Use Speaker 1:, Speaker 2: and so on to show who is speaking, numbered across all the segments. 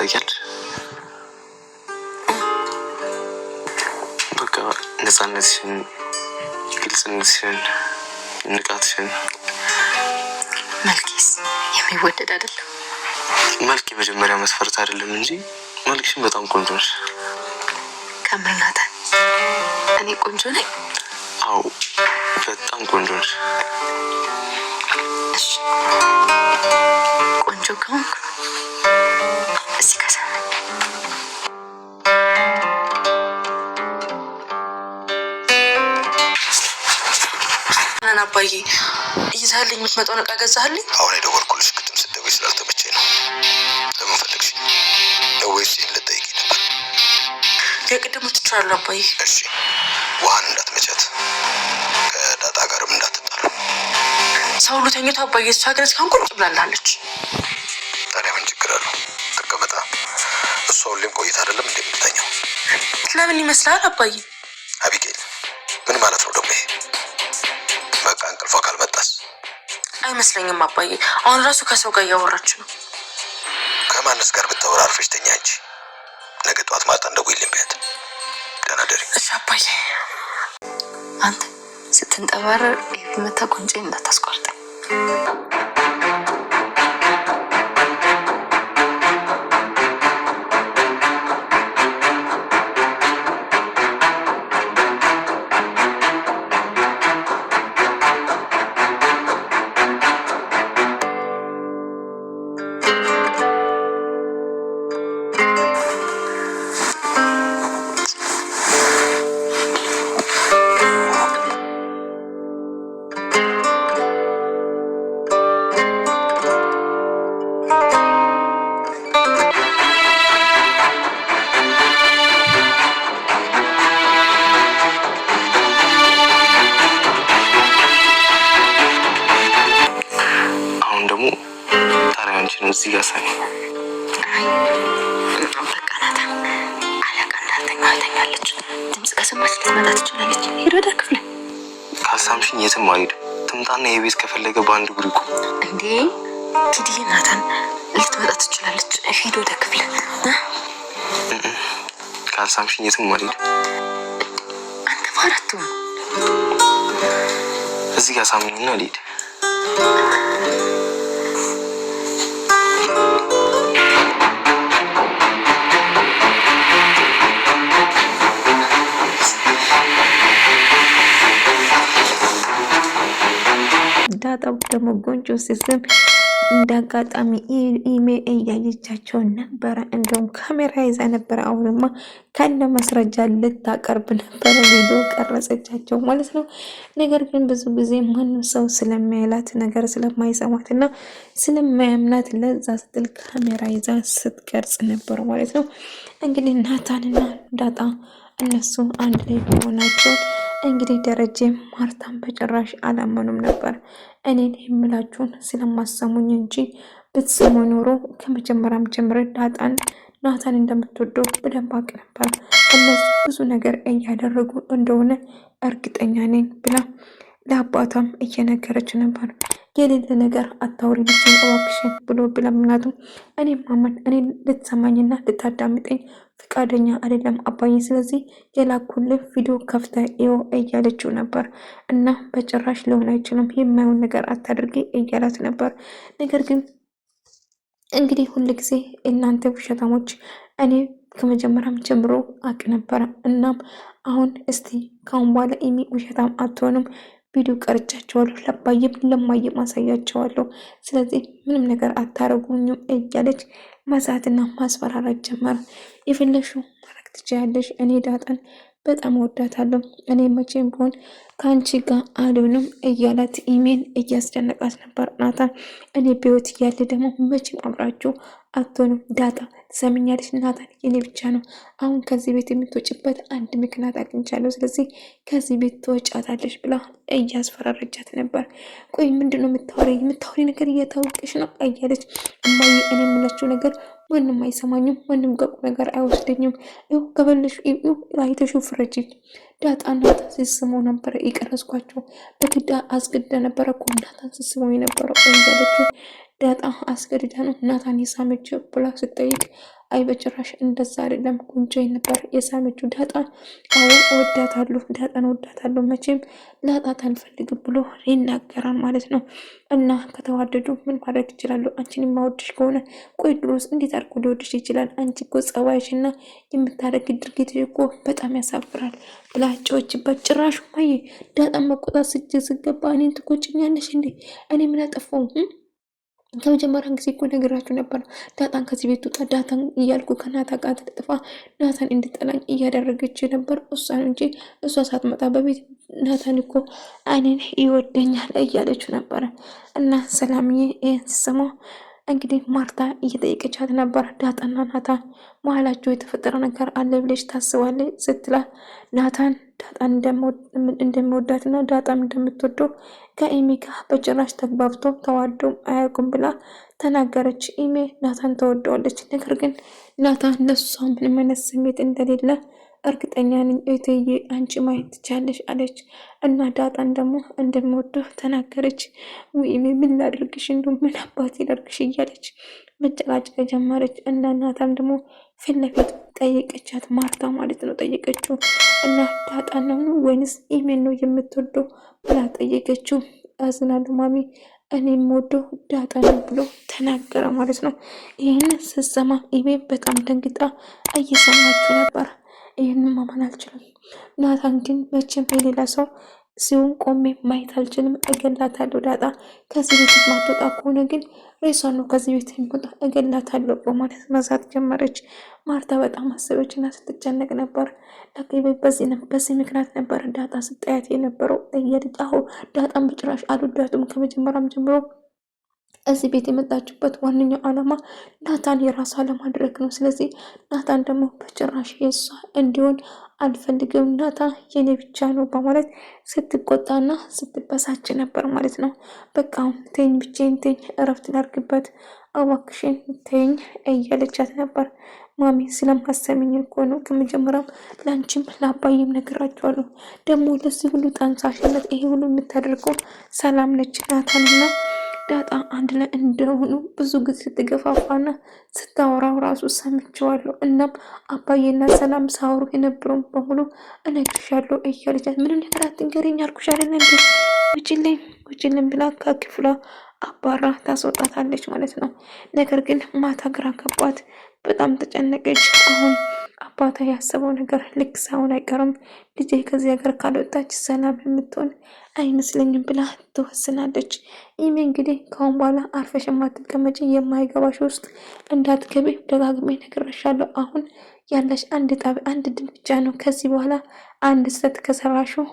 Speaker 1: ታውቂያለሽ? በቃ ነፃነትሽን፣ ግልጽነትሽን፣ ንቃትሽን።
Speaker 2: መልኬስ የሚወደድ አይደለም?
Speaker 1: መልክ የመጀመሪያ መስፈርት አይደለም እንጂ መልክሽን በጣም ቆንጆ ነሽ።
Speaker 2: ከምር ናታን፣ እኔ ቆንጆ ነኝ?
Speaker 1: አዎ፣ በጣም ቆንጆ ነሽ።
Speaker 2: እሺ፣ ቆንጆ ከሆንኩ እዚህ ከሰማኝ።
Speaker 3: ነን አባዬ፣ ይዘህልኝ የምትመጣውን እቃ ገዛህልኝ?
Speaker 4: አሁን የደወልኩልሽ ቅድም ስትደውይ ስላልተመቸኝ ነው። ለምን ፈለግሽኝ ነው ወይስ ይህን ልትጠይቂኝ ነበር?
Speaker 3: የቅድሙ ትቼዋለሁ አባዬ።
Speaker 4: እሺ፣ ውሃን እንዳትመቻት፣ ከዳጣ ጋርም እንዳትጣሉ።
Speaker 3: ሰው ሁሉ ተኝቶ አባዬ፣ እሷ ግን እስካሁን ቁጭ ብላላለች።
Speaker 4: ታዲያ ምን ችግር አለው? ትቀመጣ። እሷ ሁሌም ቆይታ አይደለም እንደምትተኛው።
Speaker 3: ለምን ይመስልሃል አባዬ?
Speaker 4: አቢጌል፣ ምን ማለት ነው ደግሞ ይሄ? በቃ እንቅልፏ ካልመጣስ?
Speaker 3: አይመስለኝም አባዬ። አሁን ራሱ ከሰው ጋር እያወራች ነው።
Speaker 4: ከማንስ ጋር ብታወራ አርፈሽ ተኛ እንጂ። ነገ ጠዋት ማታ እንደውይልኝ በያት። ደህና ደሪ።
Speaker 3: እሺ አባዬ።
Speaker 2: አንተ ስትንጠባረር መታ ጉንጬን እንዳታስቆርጠኝ።
Speaker 1: አሁን ደግሞ ታዲያ አንቺን እዚህ ጋር ሳሚ።
Speaker 2: አይ በቃ ናታን፣ አለቃ እንዳልተኛ ተኛለች። ድምፅ ከሰማች ልትመጣ ትችላለች። ሄድ ወደ ክፍል።
Speaker 1: ካልሳምሽኝ የትም አልሄድም። ትምጣና የቤት ከፈለገ በአንድ እግሩ ይቁም።
Speaker 2: እንዴ ኪድዬ፣ ናታን ልትመጣ ትችላለች። ሄድ ወደ ክፍል።
Speaker 1: ካልሳምሽኝ የትም አልሄድም።
Speaker 2: አንተ ፋራቱ።
Speaker 1: እዚህ ጋር ሳሚኝና ልሂድ።
Speaker 5: ዳጣው ደግሞ ጉንጮ ሲስም እንዳጋጣሚ ኢሜ እያየቻቸው ነበረ። እንደውም ካሜራ ይዛ ነበረ። አሁንማ ከነ ማስረጃ ልታቀርብ ነበረ። ቪዲዮ ቀረጸቻቸው ማለት ነው። ነገር ግን ብዙ ጊዜ ማንም ሰው ስለማይላት ነገር ስለማይሰማት እና ስለማያምናት ለዛ ስትል ካሜራ ይዛ ስትቀርጽ ነበር ማለት ነው። እንግዲህ ናታንና ዳጣ እነሱ አንድ ላይ መሆናቸው እንግዲህ ደረጀ ማርታን በጭራሽ አላመኑም ነበር። እኔን የምላችሁን ስለማሰሙኝ እንጂ ብትሰሙ ኖሮ ከመጀመሪያም ጀምረ ዳጣን ናታን እንደምትወደው በደንብ አውቅ ነበር። እነሱ ብዙ ነገር እያደረጉ እንደሆነ እርግጠኛ ነኝ ብላ ለአባቷም እየነገረች ነበር። የሌለ ነገር አታውሪ ልጄ እባክሽን ብሎ ብለምናቱ እኔ ማመን እኔ ልትሰማኝና ልታዳምጠኝ ፈቃደኛ አይደለም አባዬ፣ ስለዚህ የላኩልህ ቪዲዮ ከፍተህ እየው እያለችው ነበር። እና በጭራሽ ሊሆን አይችልም፣ የማይሆን ነገር አታድርጊ እያላት ነበር። ነገር ግን እንግዲህ ሁልጊዜ እናንተ ውሸታሞች፣ እኔ ከመጀመሪያም ጀምሮ አቅ ነበረ። እናም አሁን እስቲ ካሁን በኋላ ኤሚ ውሸታም አትሆንም፣ ቪዲዮ ቀርጫቸዋለሁ፣ ለባየም ለማየም አሳያቸዋለሁ። ስለዚህ ምንም ነገር አታረጉኝም እያለች መዛትና ማስፈራራት ጀመረ። የፈለግሽው ማድረግ ትችያለሽ፣ እኔ ዳጣን በጣም እወዳታለሁ፣ እኔ መቼም ቢሆን ከአንቺ ጋር አልሆንም እያላት ኢሜን እያስደነቃት ነበር። ናታን እኔ በሕይወት እያለ ደግሞ መቼም አብራችሁ አትሆንም። ዳጣ ትሰሚኛለሽ? ናታን የኔ ብቻ ነው። አሁን ከዚህ ቤት የምትወጭበት አንድ ምክንያት አግኝቻለሁ። ስለዚህ ከዚህ ቤት ትወጫታለሽ ብላ እያስፈራረጃት ነበር። ቆይ ምንድን ነው የምታወሪ? የምታወሪ ነገር እየታወቀሽ ነው እያለች እማዬ፣ እኔ የምላቸው ነገር ማንም አይሰማኝም፣ ማንም ገቁ ነገር አይወስደኝም። ይኸው ከበለሽ አይተሽው ፍረጂ። ዳጣ ናታን ሲስመው ነበረ የቀረጽኳቸው። በግዳ አስገድዳ ነበረ እኮ ናታን ሲስመው የነበረው እያለችው ዳጣ አስገድዳ ነው ናታን የሳመችው ብላ ስጠይቅ አይ በጭራሽ እንደዛ አይደለም፣ ጉንጬ ነበር የሳመችው። ዳጣን አዎ እወዳታለሁ፣ ዳጣን እወዳታለሁ፣ መቼም ላጣት አልፈልግም ብሎ ይናገራል ማለት ነው። እና ከተዋደዱ ምን ማድረግ ይችላሉ? አንቺን የማወድሽ ከሆነ ቆይ ድሮስ እንዴት አድርጎ ሊወድሽ ይችላል? አንቺ እኮ ጸባይሽ እና የምታደርግ ድርጊት እኮ በጣም ያሳፍራል ብላ ጮኸችበት። ጭራሽ ማየ ዳጣን መቆጣት ስገባ እኔን ትቆጭኛለሽ እንዴ? እኔ ምን አጠፋው? ከመጀመሪያ ጊዜ እኮ ነግራችሁ ነበር። ዳጣን ከዚህ ቤት ውጣ ዳጣን እያልኩ ከናታ ጋር ተለጥፋ ናታን እንድጠላኝ እያደረገች ነበር እሷን እንጂ እሷ ሳትመጣ በቤት ናታን እኮ እኔን ይወደኛል እያለችው ነበረ። እና ሰላምዬ ይህን ስትሰማ እንግዲህ ማርታ እየጠየቀቻት ነበር። ዳጣና ናታን መሀላቸው የተፈጠረ ነገር አለ ብለሽ ታስባለች ስትላት ናታን ዳጣን እንደሚወዳትና ዳጣም እንደምትወደው ከኢሚ ጋር በጭራሽ ተግባብቶ ተዋደው አያውቁም ብላ ተናገረች። ኢሜ ናታን ተወደዋለች። ነገር ግን ናታን ለሷ ምንም አይነት ስሜት እንደሌለ እርግጠኛ ነኝ እትዬ አንቺ ማየት ትቻለሽ አለች እና ዳጣን ደግሞ እንደምወደው ተናገረች። ወይኔ ምን ላድርግሽ እንዱ ምን አባቴ ላድርግሽ እያለች መጨቃጨቅ ጀመረች። እና ናታም ደግሞ ፊት ለፊት ጠየቀቻት፣ ማርታ ማለት ነው ጠየቀችው። እና ዳጣን ነው ወይንስ ኢሜን ነው የምትወደው ብላ ጠየቀችው። አዝናለሁ ማሚ እኔ የምወደው ዳጣ ነው ብሎ ተናገረ ማለት ነው። ይህን ስትሰማ ኢሜ በጣም ደንግጣ እየሰማችው ነበር። ይህንን ማመን አልችልም። ናታን ግን መቼም የሌላ ሰው ሲሆን ቆሜ ማየት አልችልም፣ እገላታለሁ። ዳጣ ከዚህ ቤት ማትወጣ ከሆነ ግን ሬሷን ነው ከዚህ ቤት የሚወጣ፣ እገላታለሁ በማለት መዛት ጀመረች። ማርታ በጣም አሰበች እና ስትጨነቅ ነበር። በዚህ ምክንያት ነበር ዳጣ ስጠያት የነበረው። እየልጫሁ ዳጣን በጭራሽ አልወዳቱም ከመጀመሪያም ጀምሮ እዚህ ቤት የመጣችበት ዋነኛው ዓላማ ናታን የራሷ ለማድረግ ነው። ስለዚህ ናታን ደግሞ በጭራሽ የእሷ እንዲሆን አልፈልግም፣ ናታን የኔ ብቻ ነው በማለት ስትቆጣና ስትበሳጭ ነበር ማለት ነው። በቃ ተኝ፣ ብቻዬን ተኝ፣ እረፍት ላድርግበት፣ እባክሽን ተኝ እያለቻት ነበር። ማሚ ስለማሰሚኝ እኮ ነው። ከመጀመሪያም ለአንቺም ለአባዬም ነግራቸዋለሁ። ደግሞ ለዚህ ሁሉ ጠንሳሽነት ይሄ ሁሉ የምታደርገው ሰላም ነች ናታንና ዳጣ አንድ ላይ እንደሆኑ ብዙ ጊዜ ስትገፋፋና ስታወራው ራሱ ሰምቼዋለሁ። እናም አባዬና ሰላም ሳወሩ የነበረውን በሙሉ እነግርሻለሁ እያለቻት ምንም ነገር አትንገሪኝ አልኩሽ አይደል እንዴ ውጭልኝ፣ ውጭልኝ ብላ ከክፍሏ አባራ ታስወጣታለች ማለት ነው። ነገር ግን ማታ ግራ ገባት፣ በጣም ተጨነቀች። አሁን አባቷ ያሰበው ነገር ልክ ሳይሆን አይቀርም። ልጄ ከዚህ ሀገር ካልወጣች ሰላም የምትሆን አይመስለኝም ብላ ትወስናለች። ይህም እንግዲህ ከአሁን በኋላ አርፈሽ የማትቀመጪ የማይገባሽ ውስጥ እንዳትገቢ ደጋግሜ ነግሬሻለሁ። አሁን ያለሽ አንድ ጣቢ አንድ ድል ብቻ ነው። ከዚህ በኋላ አንድ ስህተት ከሰራሽው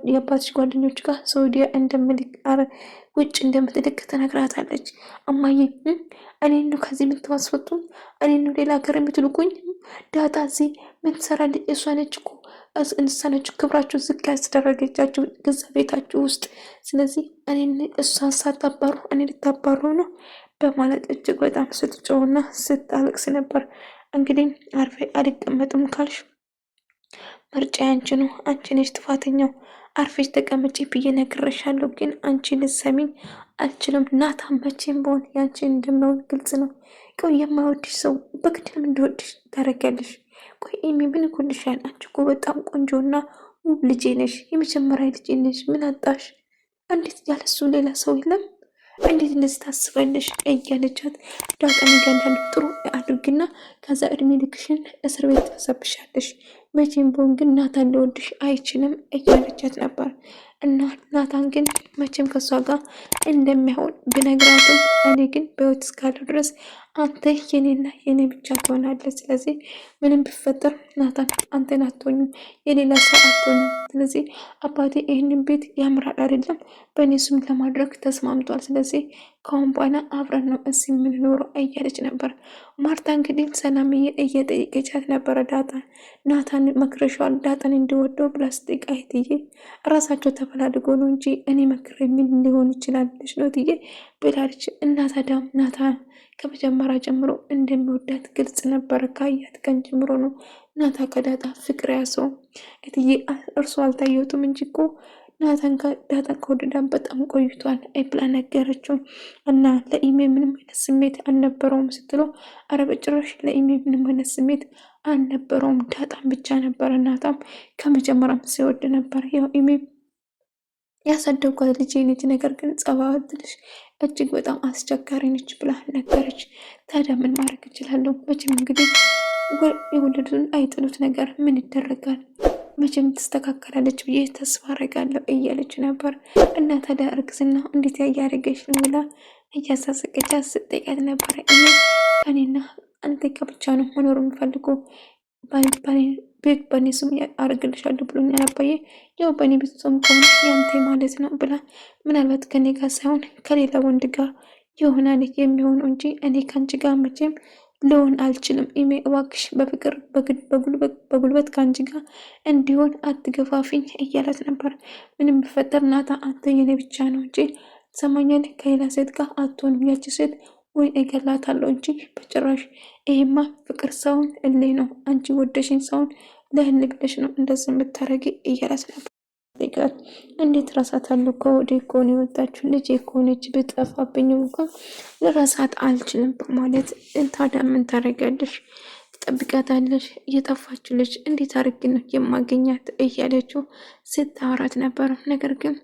Speaker 5: የአባትሽ ጓደኞች ጋር ሳውዲያ እንደምልክ ውጭ እንደምትልክ ተነግራታለች። እማዬ እኔን ነው ከዚህ የምታስወጡኝ? እኔን ነው ሌላ ሀገር የምትልኩኝ? ዳጣ እዚህ ምን ትሰራለች? እሷ ነች እኮ እንስሳ ነች ክብራችሁ ዝቅ ያስደረገቻችሁ ገዛ ቤታችሁ ውስጥ። ስለዚህ እኔን እሷን ሳታባሩ እኔ ልታባሩ ነው በማለት እጅግ በጣም ስትጮውና ስታለቅስ ነበር። እንግዲህ አርፌ አልቀመጥም ካልሽ ምርጫ ያንቺ ነው። አንቺ ነሽ ጥፋተኛው። አርፌሽ ተቀመጪ ብዬ ነግሬሻለሁ፣ ግን አንቺ ልትሰሚኝ አልችልም። ናታን መቼም ቢሆን ያንቺ እንደማይሆን ግልጽ ነው። ቆይ የማይወድሽ ሰው በግድም እንደወድሽ ታደርጊያለሽ። ቆይ ኤሚ ምን ይጎልሻል? አንቺ እኮ በጣም ቆንጆና ውብ ልጄ ነሽ፣ የመጀመሪያ ልጄ ነሽ። ምን አጣሽ? እንዴት ያለሱ ሌላ ሰው የለም? እንዴት እንደዚህ ታስባለሽ? እያለቻት ዳጣን እያንዳንዱ ጥሩ አድርግና ከዛ እድሜ ልክሽን እስር ቤት ታሳብሻለሽ። መቼም ቢሆን ግን ናታን ሊወድሽ አይችልም እያለቻት ነበር። እና ናታን ግን መቼም ከእሷ ጋር እንደሚሆን ብነግራትም እኔ ግን በሕይወት እስካለሁ ድረስ አንተ የኔና የኔ ብቻ ትሆናለህ። ስለዚህ ምንም ቢፈጠር ናታን አንተን አትሆኝም፣ የሌላ ሰው አትሆኝም። ስለዚህ አባቴ ይህንን ቤት ያምራል አይደለም በእኔ ስም ለማድረግ ተስማምቷል። ስለዚህ ከአሁን በኋላ አብረን ነው እዚህ የምንኖረው እያለች ነበር። ማርታ እንግዲህ ሰላምዬ እየጠየቀቻት ነበረ። ዳጣን ናታን መክረሻል ዳጣን እንዲወደው ብላ ስትጠይቅ እህትዬ ራሳቸው ተፈላልጎ ነው እንጂ እኔ መክሬ ምን ሊሆን ይችላል ብለሽ ነው እትዬ ብላለች። እና ታዲያም ናታን ከመጀመሪያ ጀምሮ እንደሚወዳት ግልጽ ነበረ። ካያት ቀን ጀምሮ ነው ናታ ከዳጣ ፍቅር ያዘው። እትዬ እርሱ አልታየሁትም እንጂ እኮ ናታን ዳጣን ከወደዳ በጣም ቆይቷል ብላ ነገረችው። እና ለኢሜ ምንም አይነት ስሜት አልነበረውም ስትለው፣ አረ በጭራሽ ለኢሜ ምንም አይነት ስሜት አልነበረውም፣ ዳጣም ብቻ ነበረ። ናታም ከመጀመሪያም ሲወድ ነበር። ያው ኢሜ ያሳደግኳት ልጅ ነች፣ ነገር ግን ጸባዋ ትንሽ እጅግ በጣም አስቸጋሪ ነች ብላ ነገረች። ታዲያ ምን ማድረግ እችላለሁ? መቼም እንግዲህ የወለዱትን አይጥሉት ነገር ምን ይደረጋል? መቼም ትስተካከላለች ብዬ ተስፋ አደርጋለሁ እያለች ነበር። እና ታዲያ እርግዝና እንዴት ያያደረገች ነው ብላ እያሳሰቀች ስትጠይቃት ነበረ። እኔ ከኔና አንተ ጋር ብቻ ነው መኖር የምፈልገው፣ ቤት በእኔ ስም አርግልሻለሁ ብሎኛል አባዬ፣ ያው በእኔ ቤት ስም ከሆነ ያንተ ማለት ነው ብላ ምናልባት ከኔ ጋር ሳይሆን ከሌላ ወንድ ጋር ይሆናል የሚሆነው እንጂ እኔ ከአንቺ ጋር መቼም ልሆን አልችልም። ኢሜ እባክሽ በፍቅር በጉልበት ከአንቺ ጋር እንዲሆን አትገፋፊኝ እያላት ነበር። ምንም ቢፈጠር ናታ አንተ የኔ ብቻ ነው እንጂ ሰማኛል፣ ከሌላ ሴት ጋር አትሆንም። ያቺ ሴት ወይ እገላታለሁ እንጂ በጭራሽ። ይሄማ ፍቅር ሰውን እልህ ነው። አንቺ ወደሽኝ ሰውን ለህል ብለሽ ነው እንደዚህ የምታረጊ እያላት ነበር። ይጠይቃል። እንዴት ረሳታለሁ? ከወዴ እኮ ነው የወጣችው ልጄ እኮ ነች፣ ብጠፋብኝ እንኳን ልረሳት አልችልም በማለት ታዲያ ምን ታደርጊያለሽ? ትጠብቂያታለሽ? የጠፋችው ልጅ እንዴት አድርጌ ነው የማገኛት? እያለችው ስታወራት ነበር። ነገር ግን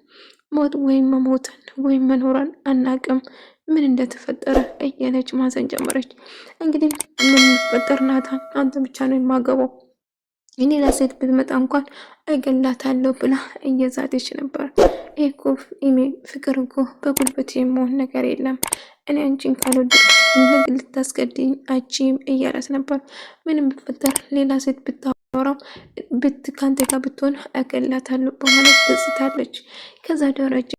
Speaker 5: ሞት ወይም መሞትን ወይም መኖሯን አናቅም ምን እንደተፈጠረ እያለች ማዘን ጀመረች። እንግዲህ ምን ፈጠር ናታ፣ አንተ ብቻ ነው የማገባው እኔ ሴት ብትመጣ እንኳን እገላታለሁ ብላ እየዛተች ነበር። እኮ ፍቅር እኮ በጉልበት የመሆን ነገር የለም። እኔ አንቺን ካልወደድኩሽ ልታስገድኝ አቺም እያላት ነበር። ምንም ብፈጠር ሌላ ሴት ብታወራው ከአንተ ጋር ብትሆን እገላታለሁ በማለት ትዝታለች። ከዛ ደረጀ